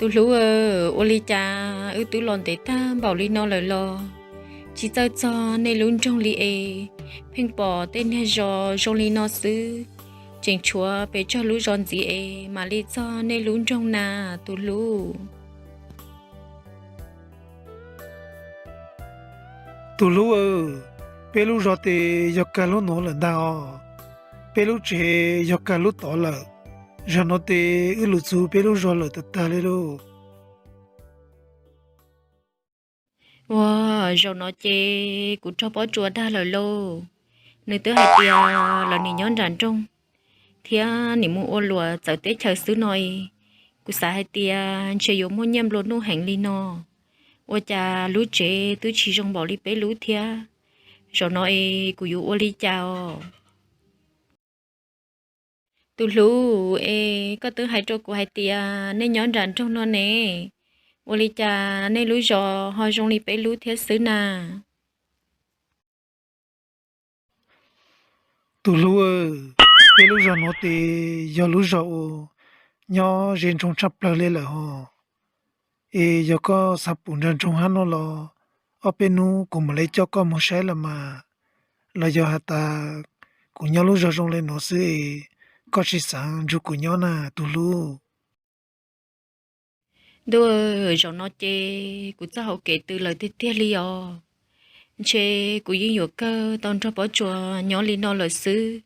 Tus hlub, ua li cas wb twb los ntev tag npaum li no lawm los tsis txawj txog nej lub nroog li es, pheej pom tej niag zos zoo li no xwb, tseem tshuav pes tsawg lub zos ntxiv es mam li txog nej lub nroog na tus hlub. Tus hlub, peb lub zos tes yog kag lub nuav lawm ntag os. Peb lub tsev yog kag lub tod lawm. Zag nuav tes wb lug txug peb lub zos lawm tag tag li lauj. Ua, zaum no ces kuv raug Pob Tsuas dag lawm lauj. Nws twb hais tias lawv nim nyob nram nroog thiab nim mus ua luam txawv teb chaws xwb no es, kuv xav hais tias ntshe yuav muaj nyiaj nplua nuj heev li no. Ua cas lub tsev twb tsis zoo npaum li peb lub thiab. Zaum no es kuv yuav ua li cas os? Tus hlub, es koj twb hais rau kuv hais tias nej nyob nram nroog no ne, ua li cas nej lub zos ho zoo li peb lub thiab xwb na? Tus hlub, peb lub zos nuav tes yog lub zos uas nyob ze nroog tshaj plawg li lawm hos. Es yog koj xav pum nrug nroog hab no los, ob peb nub kuv mam le coj koj mus saib los mas. Los yog has tas kuv nyob lub zos zoo le nuav xwb es koj tsis xav nrug kuv nyob na tus hlub? Ntuj, zaum no ces kuv txoj hauv kev tws lawm tiag tiag li os. Ntshe kuv yeej yuav kawg tau nrog Pob Tsuas nyob li no lawm xwb,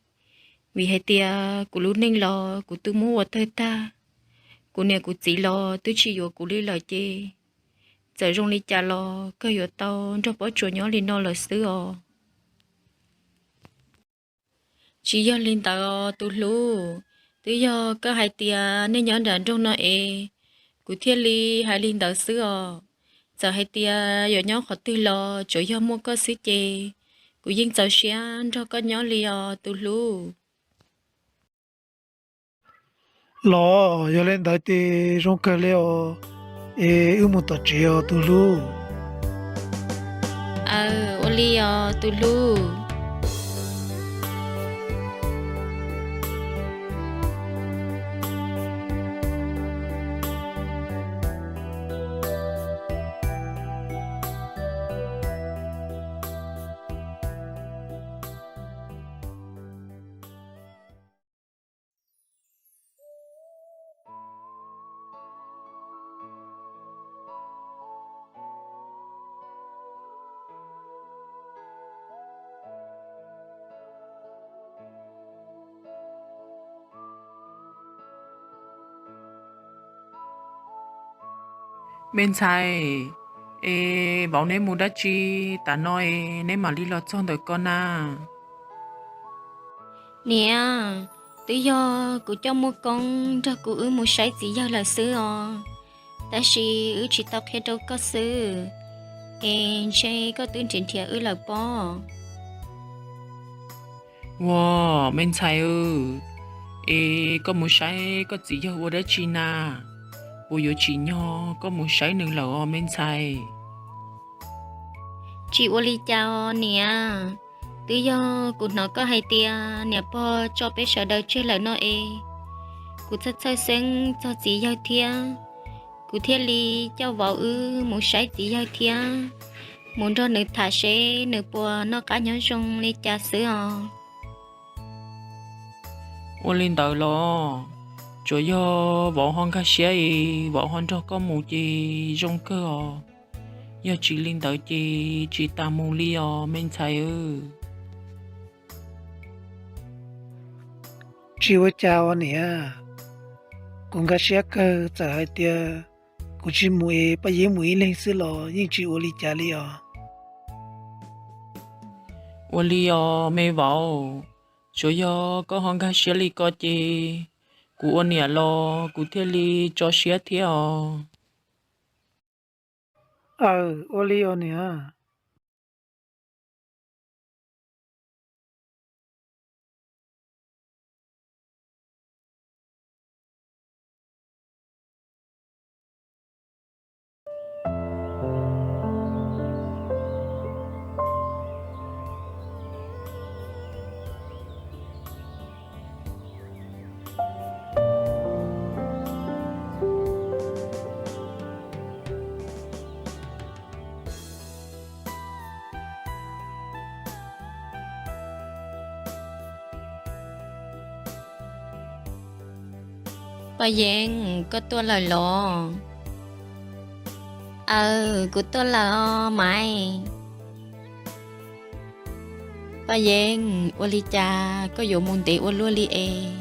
vim hais tias kuv lub neej los kuv twb muab ua tawg tag. Kuv niam kuv txiv los twb tsis yuav kuv li lawm ces txawm zoo li cas los kawg yuav tau nrog Pob Tsuas nyob li no lawm xwb os. Tsis yog li ntawd os tus hlub, twb yog koj hais tias nej nyob nram nroog no es, kuv thiaj li hais li ntawd xwb os. Txawm hais tias yuav nyob qhov twg los tsuas yog muaj koj xwb ces kuv yeej txaus siab nrog koj nyob li os tus hlub. Los yog li ntawd ces zoo kawg li os, es wb mus tom tsev os tus hlub. Aw, ua li os tus hlub. Me ntxhais, es vauv neb mus dab tsi tas no es neb mam li los txog ntawm ko na? Niam, twb yog kuv coj Muaj Koob nrog kuv wb mus saib txiv yawg lawm xwb os. Tab sis wb tsis tau qhia rau koj xwb, es ntshe koj twb nrhiav nrhiav wb lawm pob. Ua, me ntxhais, es koj mus saib koj txiv yawg ua dab tsi na? Puas yuav tsim nyog koj mus saib nws lawm os me ntxhais? Tsis ua li cas os niam, twb yog kuv hnov koj hais tias niam pog tso peb sawv daws tseg lawm no es, kuv txhawj txhawj xeeb txog txiv yawg thiab, kuv thiaj li coj vauv wb mus saib txiv yawg thiab, mus nrog nws tham seb nws puas noj qab nyob zoo li cas xwb os. Ua li ntawd los, tsuas yog vauv ho nkag siab es vauv ho nrog koj mus ces zoo kawg os. Yog tsis li ntawd ces tsis tas mus li os me ntxhais. Tsis ua cas os niam, kuv nkag siab kawg, txawm hais tias kuv tsis mus es Paj Yeeb mus ib leeg xwb los yeej tsis ua li cas li os. Ua li os me vauv, tsuas yog koj ho nkag siab li ko ces kuv ua niam los kuv thiaj li tso siab thiab os. Aw, ua li os niam. Paj Yeeb, koj tuaj lawm los? Aw, kuv tuaj lawm os Maiv. Paj Yeeb, ua li cas koj yuav mus ntev ua luaj li es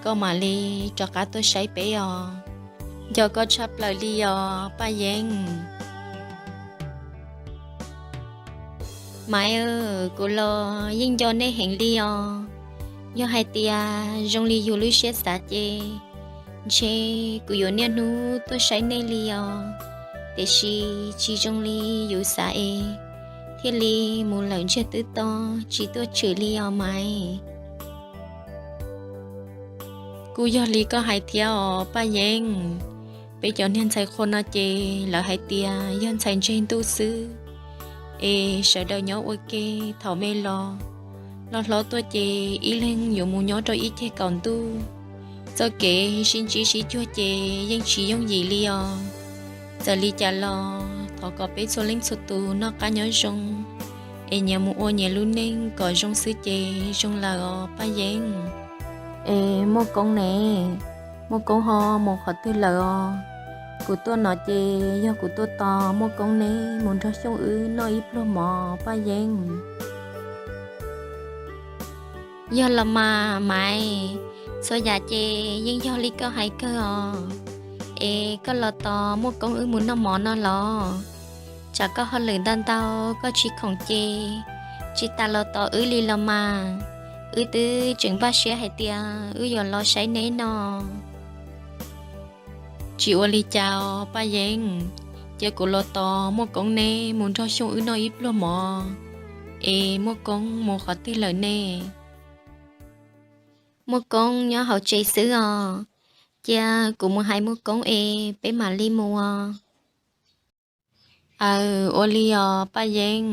koj mam li rov qab tuaj saib peb os? Nco koj tshaj plaws li os Paj Yeeb. Maiv, kuv los yeej nco nej heev li os. Yog hais tias zoo li yus lub siab xav ces ntshe kuv yuav niaj hnub tuaj saib nej li os. Tiam sis tsis zoo li yus xav es thiaj li mus lawm ntsiag twb to, tsis tuaj tshwm li os Maiv. Kuj yog li koj hais thiab os Paj Yeeb. Peb cov niag ntxhais qhua no ces lawv hais tias yog ntxhais ntseg ntuj xwb, es sawv daws nyob ua ke. Thaum me los, los hlob tuaj ces ib leeg yuav mus nyob rau ib ceg kaum ntuj. Txoj kev sib ntsib sib cuag ces yeej tsis yooj yim li os. Txawm li cas los thov kom peb txhua leej txhua tus noj qab nyob zoo, es nyias mus ua nyias lub neej kom zoo xwb ces zoo lawm os Paj Yeeb. Es Muaj Koob ne? Muaj Koob ho mus qhov twg lawm os? Kuv tuaj no ces yog kuv tuaj tos Muaj Koob neb mus nrog Xyooj wb noj ib pluag mov Paj Yeeb. Yog los mas Maiv, txhua yam ces yeej yog li koj hais kawg os. Es koj los tos Muaj Koob wb mus noj mov no los? Tsam koj hauj lwm ntau ntau koj tsis khoom ces tsis tas los tos wb li los mas. Wb twb tseem npaj siab hais tias wb yuav los saib neb no. Tsis ua li cas os Paj Yeeb, cia kuv los tos Muaj Koob neb mus nrog Xyooj wb noj ib pluag mov. Es Muaj Koob mus qhov twg lawm ne? Muaj Koob nyob hauv tsev xwb os. Cia kuv mus hais Muaj Koob es peb mam li mus os. Aw, ua li os Paj Yeeb.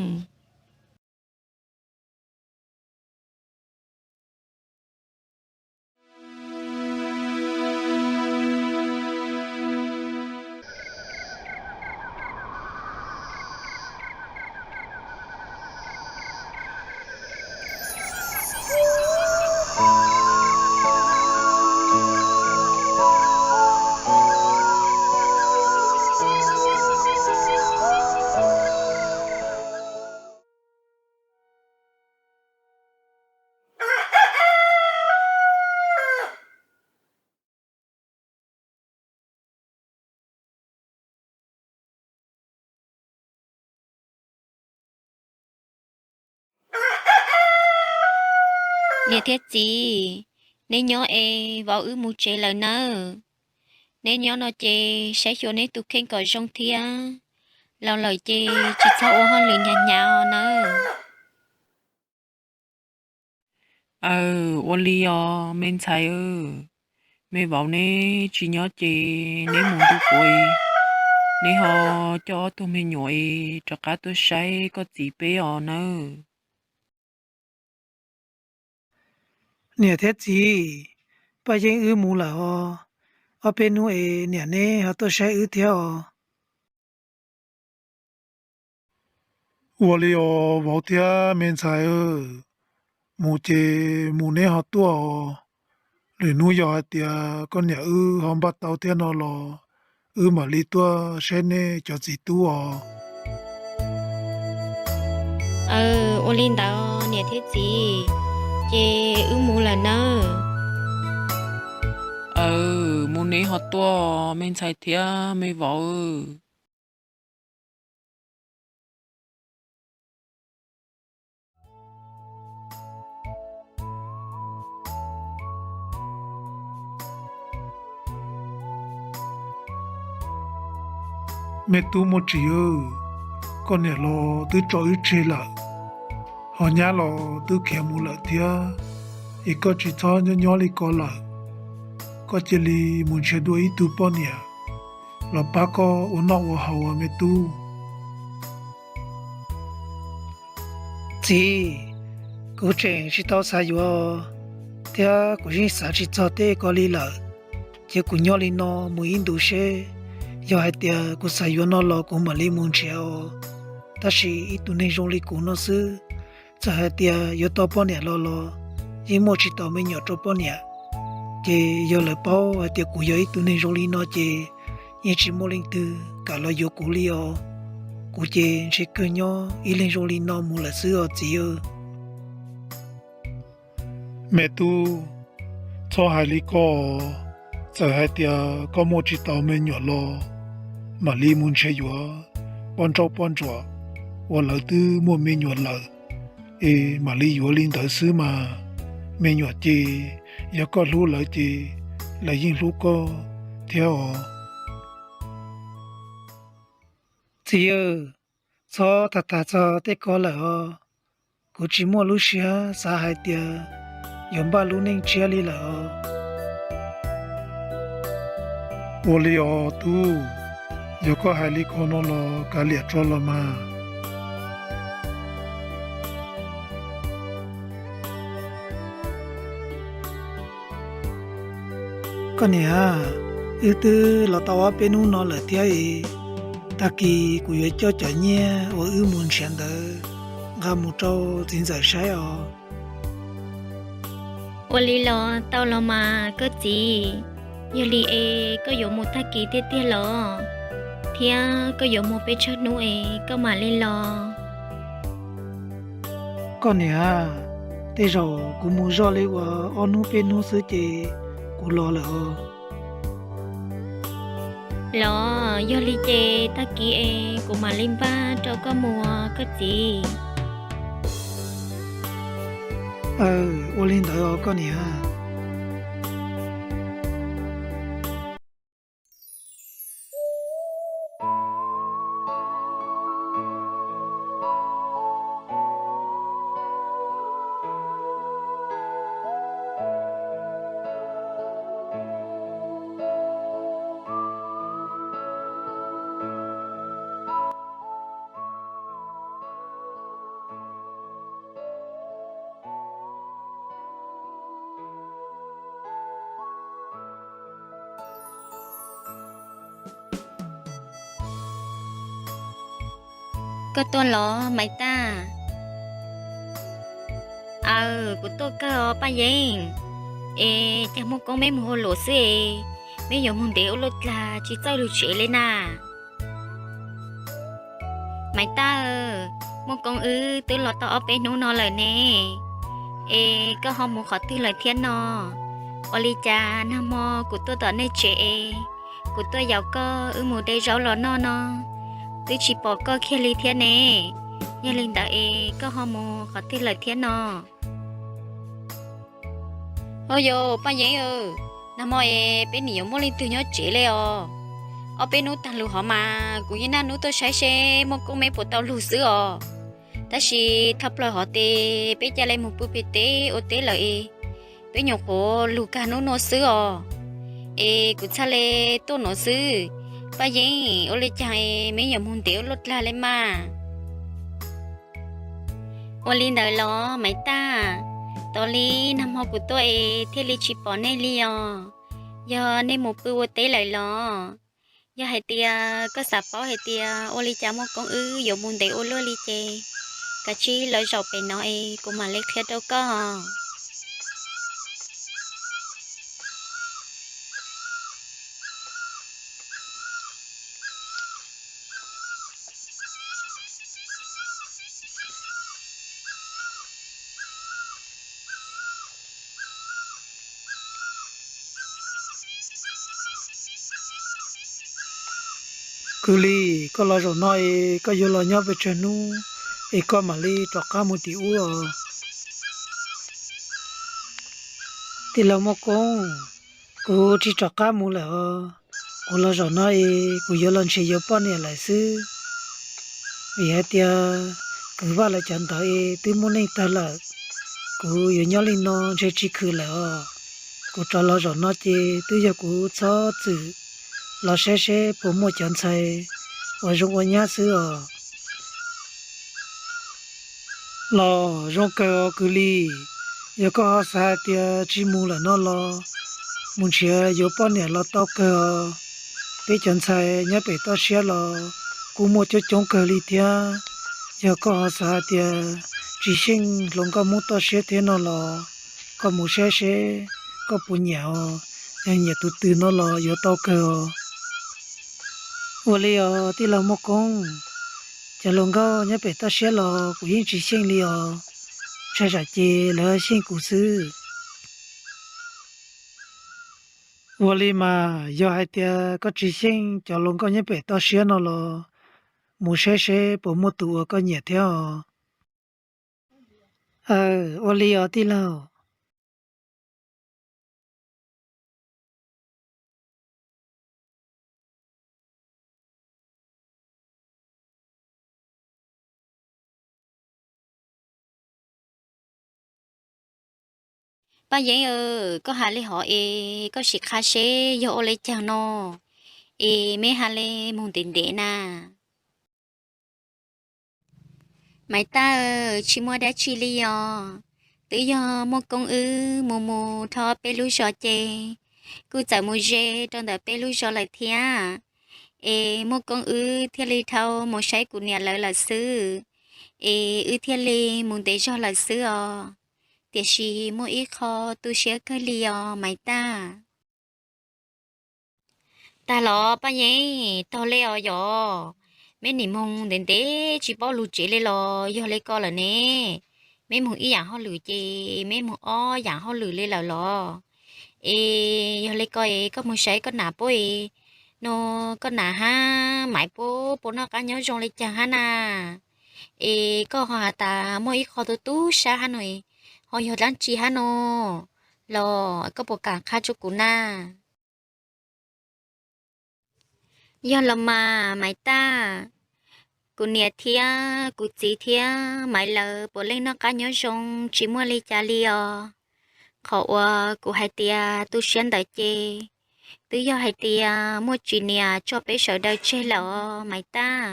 Niam thiab txiv, neb nyob es vauv wb mus tsev lawm nawb. Neb nyob no ces saib xyuas neb tus kheej kom zoo thiab. Laus lawm ces tsis txhob ua hauj lwm hnyav hnyav os nawb. Aw, ua li os me ntxhais, me vauv neb tsis nyob ces neb mus ntu puav, neb ho coj ob tug me nyuam es rov qab tuaj saib koj txiv peb os nawb. Niam thiab txiv, Paj Yeeb wb mus lawm os. Ob peb hnub es niam neb ho tuaj saib wb thiab os. Ua li os vauv thiab me ntxhais, mus ces mus neb ho tuaj os. Lwm hnub yog hais tias koj niam wb ho npaj tau thiab no los wb mam li tuaj saib nej cov txiv tub os. Aw, ua li ntawd niam thiab txiv, ces wb mus lawm nawb. Aw, mus neb ho tuaj me ntxhais thiab me vauv. Me tub Muaj Tsis, koj niam los twb tso wb tseg lawm, ho nyab los twb khiav mus lawm thiab, es koj tsis txhob nyob nyob li ko lawm. Koj cia li mus nrhiav dua ib tug poj niam los pab koj ua noj ua haus me tub. Txiv, kuv tseem tsis tau xav yuav, thiab kuv yeej xav tsis txog tej ko li lawm. Cia kuv nyob li no mus ib ntus seb, yog hais tias kuv xav yuav no los kuv mam li mus nrhiav os. Tab sis ib tug neeg zoo li kuv no xwb, txawm hais tias yuav tau poj niam los los yeej muaj tsis tau me nyuam rau poj niam. Ces yog lawv paub hais tias kuv yog ib tug neeg zoo li no ces yeej tsis muaj leej twg kam los yuav kuv li os. Kuv ces ntshe kawg nyob ib leeg zoo li no mus lawm xwb os txiv. Me tub, txhob hais li ko. Txawm hais tias koj muaj tsis tau me nyuam los mam li mus nrhiav yuav poj nrauj poj ntsuam uas lawv twb muaj me nyuam lawm, es mam li yuav li ntawd xwb mas. Me nyuam ces yog koj hlub lawv ces lawv yeej hlub koj thiab os. Txiv, txhob tham tham txog tej ko lawm os. Kuv tsis muaj lub siab xav hais tias yuav npaj lub neej tshiab li lawm os. Ua li os tub, yog koj hais li ko no los kav liam tso los mas. Koj niam, wb twb los tau ob peb hnub no lawm thiab es, tag kis kuv yuav coj cov nyiaj uas wb mus nrhiav ntawd nqa mus rau txiv ntxawm saib os. Ua li los tau los mas koj txiv, yog li es koj yuav mus tag kis tiag tiag los, thiab koj yuav mus peb tsawg hnub es koj mam li los? Koj niam, tej zaum kuv mus zoj li uas ob hnub peb hnub xwb ces kuv los lawm os. Los yog li ces tag kis es kuv mam li npaj rau koj mus koj txiv. Ua li ntawd os koj niam. Koj tuaj los Maiv Taj? Aw, kuv tuaj kawg os Paj Yeeb. Es cas Muaj Koob meb mus ua luam xwb es, meb yuav mus ntev ua luaj dlag tsis txawj lug tsev li na? Maiv Taj, Muaj Koob wb twb los tau ob peb hnub no lawm ne, es koj ho mus qhov twg lawm thiab no? Ua li cas nag hmo kuv tuaj tom nej tsev es, kuv tuaj yaum koj wb mus de zaub los noj no, twb tsis pom koj kiag li thiab ne. Yog li ntawd es koj ho mus qhov twg lawm thiab no? Ho yog Paj Yeeb, nag hmo es peb nim yuav muaj leej twg nyob tsev li os. Ob peb hnub tag lug hov mas kuv yeej naj nub tuaj saib seb Muaj Koob meb puas tau lug xwb os. Tab sis thawj plaws hov tes peb ca le mus pw pem teb ua teb lawm es, peb nyuam qhuav lug kag nub nua xwb os. Es kuv txhaj le tuaj nuav xwb. Paj Yeeb, ua li cas es meb yuav mus ntev ua luaj dlag li mas? Ua li ntawd los Maiv Taj, tos li nag hmo kuv tuaj es thiaj li tsis pom nej li os. Yog nej mus pw ua teb lawm los? Yog hais tias koj xav paub hais tias ua li cas Muaj Koob wb yuav mus ntev ua luaj li ces, kav tsij los zaum pem no es kuv mam li qhia rau koj. Kwv Lis, koj los zaum no es koj yuav los nyob pes tsawg hnub es koj mam li rov qab mus tim ub os? Tij laug Muaj Koob, kuv tsis rov qab mus lawm os. Kuv los zaum no es kuv yuav los nrhiav yuav poj niam lawm xwb. Vim hais tias kwv Vaj lawv cov ntawd es twb muaj neej tag lawm, kuv yuav nyob li no ntshe tsis khwm lawm os. Kuv rov los zaum no ces twb yog kuv txhob txwm los saib seb puas muaj cov ntxhais uas zoo ua nyab xwb os. Los zoo kawg os Kwv Lis, yog koj ho xav hais tias tsis mus lawm no los mus nrhiav yuav poj niam los tau kawg os. Peb cov ntxhais nyob pem toj siab los kuj muaj coob coob kawg li thiab. Yog koj ho xav hais tias tsis xyeej hluas nkauj Hmoob toj siab thiab no los koj mus saib seb koj puas nyiam os? Yog nyiam tus twg no los yuav tau kawg os. Ua li os tij laug Muaj Koob, cov hluas nkauj nyob pem toj siab los kuv yeej tsis xyeej li os, ntshai tsam ces lawv xyeej kuv xwb. Ua li mas yog hais tias koj tsis xyeej cov hluas nkauj nyob pem toj siab no los mus saib seb puas muaj tus uas koj nyiam thiab os. Aw, ua li os tij laug. Paj Yeeb, koj has li hov es koj sim qha seb yog ua li cas no es meb has li moog ntev ntev na. Maiv Taj, tsis muaj dab tsi li os. Twb yog Muaj Koob wb mus mus dhau peb lub zos ces kuj txawm mus ze rau ntawm peb lub zos lawm thiab. Es Muaj Koob wb thiaj li dhau mus saib kuv niam lawv lawm xwb, es wb thiaj li mus ntev zog lawm xwb os. Tiam sis muaj ib qho tu siab kawg li os Maiv Taj. Tag los Paj Yeeb, tog li os yog, meb nim moog ntev ntev tsis paub lug tsev li los yog li ko lawm ne. Meb moog ib yaam hauj lwm ces meb moog ob yaam hauj lwm li lawm los? Es yog li ko es koj moog saib koj nam puab es, no koj nam hab Maiv puab puas noj qab nyob zoo li cas hab na? Es koj ho has tas muaj ib qho tu tu sab hab no, ho yog dlaab tsi hab no los koj puas kaam qha rua kuv na? Yog los mas Maiv Taj, kuv niam thiab kuv txiv thiab Maiv lawv puav leej noj qab nyob zoo tsis muaj li cas li os. Qhov uas kuv hais tias tu siab ntawd ces twb yog hais tias Muaj Tsim niam tso peb sawv daws tseg lawm os Maiv Taj.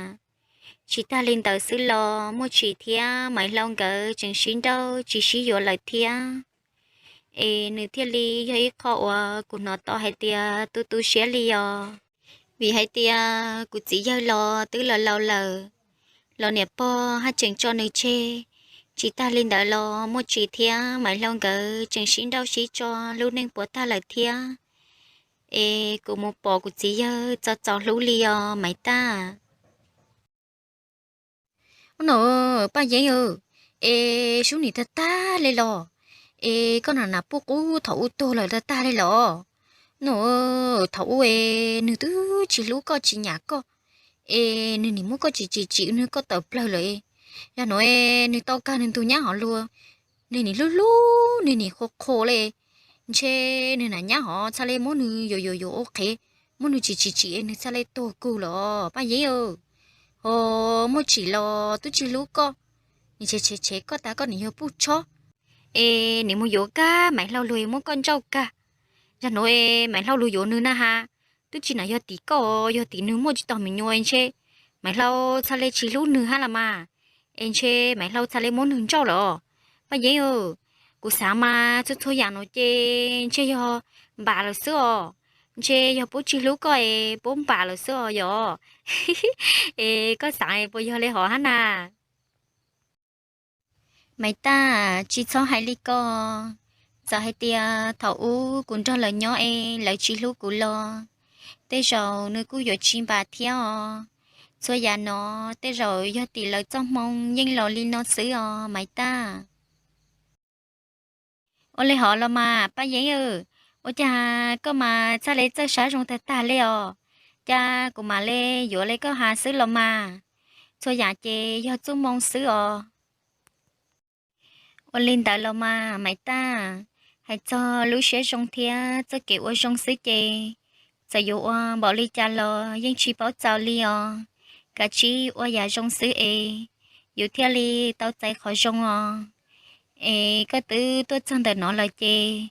Tsis tag li ntawd xwb los Muaj Tsim thiab Maiv Hlau nkawd tseem sib nrauj tsis sib yuav lawm thiab. Es nws thiaj li yog ib qho uas kuv hnov tau hais tias tu tu siab li os. Vim hais tias kuv txiv yawg los twb laus laus lawm, los niam pog haj tseem tso nws tseg. Tsis tag li ntawd los Muaj Tsim thiab Maiv Hlau nkawd tseem sib nrauj sib tso lub neej puas tag lawm thiab. Es kuv mus pom kuv txiv yawg txaus txaus hlub li os Maiv Taj. Ub no, Paj Yeeb, es sub nim tag tag li los, es koj nam nam puj qub thaum ub tuag lawm tag tag li los? No, thaum ub es nws twb tsis hlub koj tsis nyam koj, es nws nim muab koj tsim tsim tsim nwg koj tawm plawg lawm. Yog no es nws tau kag nws ntug nyab hov luag, nws nim hlub hlub nws nim qhuas qhuas li, ntshe nws nam nyab hov txhaj li muab nws yuam yuam yuam ua qhev, muab nws tsim tsim tsim es nws txhaj li tuag kug los Paj Yeeb. Ho Muaj Tsim los twb tsis hlub koj, nim tshev tshev tshev koj tas koj nim yog puj tshob, es nim mus yuav kag Maiv Hlau luag muab koj ntsauj kag. Yog no es Maiv Hlau luag yuav nws na has, twb tsis nam yog tim koj, yog tim nws muaj tsis tau me nyuam ntshe Maiv Hlau txhaj li tsis hlub nws hab los mas, es ntshe Maiv Hlau txhaj li muab nws ntsauj lawm. Paj Yeeb, kuv xav mas txhua txhua yaam no ces ntshe yog npam lawm xwb os. Ntshe yog puab tsis hlub koj es puab npam lawm xwb os yog. Es koj xav puas yog li hov hab na? Maiv Taj, tsis txhob hais li ko. Txawm hais tias thaum ub kuv nrog lawv nyob es lawv tsis hlub kuv los, tej zaum nws kuj yuav tsis npam thiab os. Txhua yaam no tej zaum yog tim lawv txoj hmoo yeej los li no xwb os Maiv Taj. Ua li hov los mas Paj Yeeb, ua cas koj mas txhaj li txawj sab zoo tag tag li os? Cas kuv mam li yuav li koj has xwb los mas. Txhua yaam ces yog txuj moo xwb os. Ua li ntawd los mas Maiv Taj, hais txog lub siab zoo thiab txoj kev ua zoo xwb ces txawm yuav ua npaum li cas los yeej tsis paub txaus li os. Kav tsij ua yam zoo xwb es yus thiaj li tau txais qhov zoo os. Es koj twb tuaj txog ntawm no lawm ces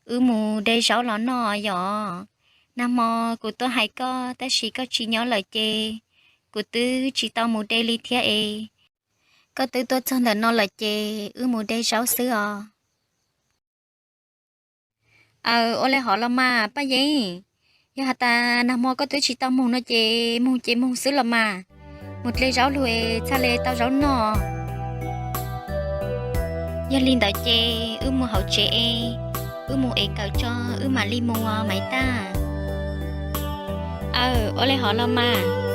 wb mus de zaub los noj yom. Nag hmo kuv tuaj hais koj tab sis koj tsis nyob lawm ces kuv twb tsis tau mus de li thiab es koj twb tuaj txog ntawm no lawm ces wb mus de zaub xwb os. Aw, ua li hov los mas Paj Yeeb, yog has tas nag hmo koj twb tsis tau moog no ces moog ces moog xwb los mas, mus de zaub lug es txhaj li tau zaub noj. Yog li ntawd ces wb mus hauv tsev es wb mus ev kawm tso wb mam li mus os Maiv Taj. Aw, ua li hov los mas.